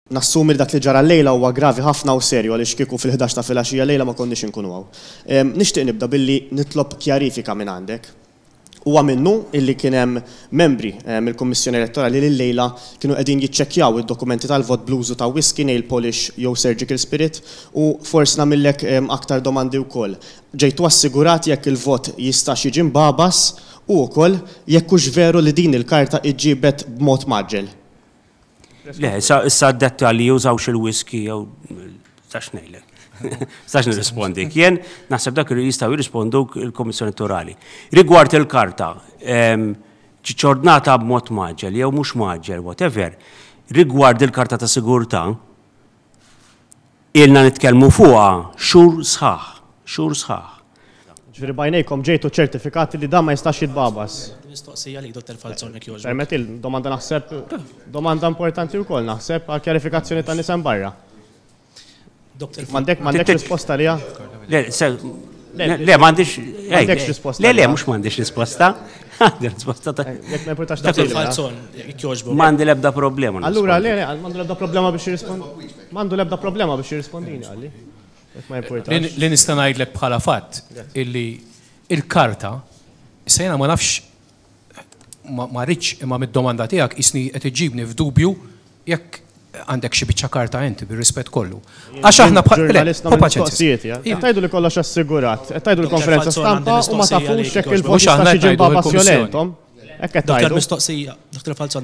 Nassumi li dak li ġara llejla huwa gravi ħafna u serju għaliex kieku fil-11 ta' filgħaxija llejla ma konniex inkunu hawn. Nixtieq nibda billi nitlob kjarifika minn għandek. Huwa minnu illi kien hemm membri mill-Kummissjoni Elettorali li llejla kienu qegħdin jiċċekkjaw id-dokumenti tal-vot bl-użu ta' whisky, nail polish jew surgical spirit? U forsi nagħmillek aktar domandi wkoll. Ġejtu assigurati jekk il-vot jistax jiġi mbagħbas u wkoll jekk hux veru li din il-karta iġġiebet b'mod mgħaġġel? Le, issa d-dettalji jużawx il-whisky jew sax ngħidlek. Sax nirrispondik. Jien naħseb dak li jistgħu jirrispondu il-Kummissjoni Elettorali. Rigward il-karta, ċordnata b'mod maġel jew mhux maġel, whatever, rigward il-karta ta' sigurtà, Ilna nitkellmu fuqha xhur sħaħ, xhur sħaħ. Ġifieri b'għajnejkom ġejtu ċertifikati li dan ma jistax jitbagħbas. Mistoqsija għalik Dottor Falzon jekk jogħġbok. Permetti, domanda naħseb, domanda importanti wkoll naħseb għall-kjarifikazzjoni tan-nies hemm barra. M'għandek m'għandekx risposta għaliha? Le, se, le, m'għandix. M'għandekx risposta. Le, le, mhux m'għandix risposta. Għandi risposta ta' Jekk ma importax Dottor Falzon, jekk jogħġbok. M'għandi l-ebda problema. Allura, le, le, m'għandu l-ebda problema biex jirrispondi. M'għandu l-ebda problema biex jirrispondini qalli. Jekk ma jimpurtax. Li nista' ngħidlek bħala fatt illi il-karta, issa jiena ma nafx ma rridx imma mid-domanda tiegħek qisni qed iġġibni f'dubju jekk għandek xi biċċa karta inti bir-rispett kollu. Għax aħna bħal Ġurnalist nagħmel mistoqsijiet, ja. Qed tgħidu li kollox assigurat, qed tgħidu l-konferenza stampa u ma tafux jekk il-vot jistax jiġi mbagħbas jew le intom. Hekk qed Dottor tgħidu. mistoqsija, Dottor Falzon.